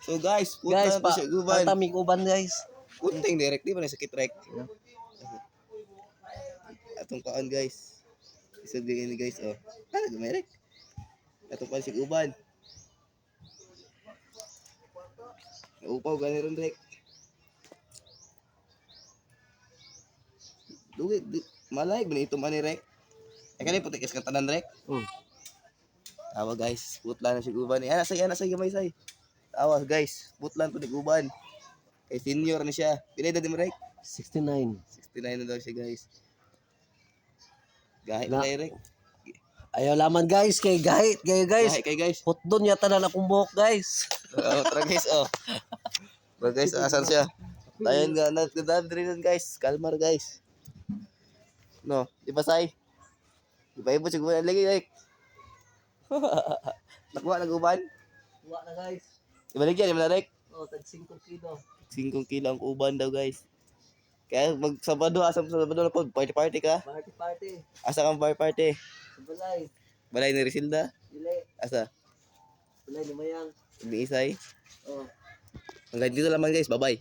So guys, putla Guys, na to pa, siya guban. patamig uban, guys. Kunting direct, di ba na sakit rek? Atong kaon, guys. Isod ni guys, oh. Ano gumerek? Atong kaon si uban. Upaw gani ron rek. Dugi, di, malay ba ito man ni rek? Ay kani putik is tanan rek. Tawa guys, putla na si uban. Ana say, ana say gamay say. Tawa guys, putlan to ni uban. Kay senior na siya. Pila edad mo rek? 69. 69 na daw siya, guys. Gahi Na- na kay Rek. Ayaw laman, guys, kay gahit kayo, guys. Gahi kay guys. Hotdon yata na akong buhok, guys. Oh, tara guys, oh. Tara guys, asan siya? Tayo nga na rin guys. Kalmar guys. No, di ba say? Di ba ibot siguro lagi Rek? Nakuha nag uban? Wa na, guys. Ibalik yan, di ba na, Rek? Oh, tag 5 kilo. 5 kilo ang uban daw, guys. Kaya mag Sabado, asam sa Sabado na po, party party ka. Party party. Asa kang party party? Sa balay. Balay ni Risilda? Dili. Asa? Balay ni Mayang. Ni Isay? Oh. Hanggang dito lamang guys, bye-bye.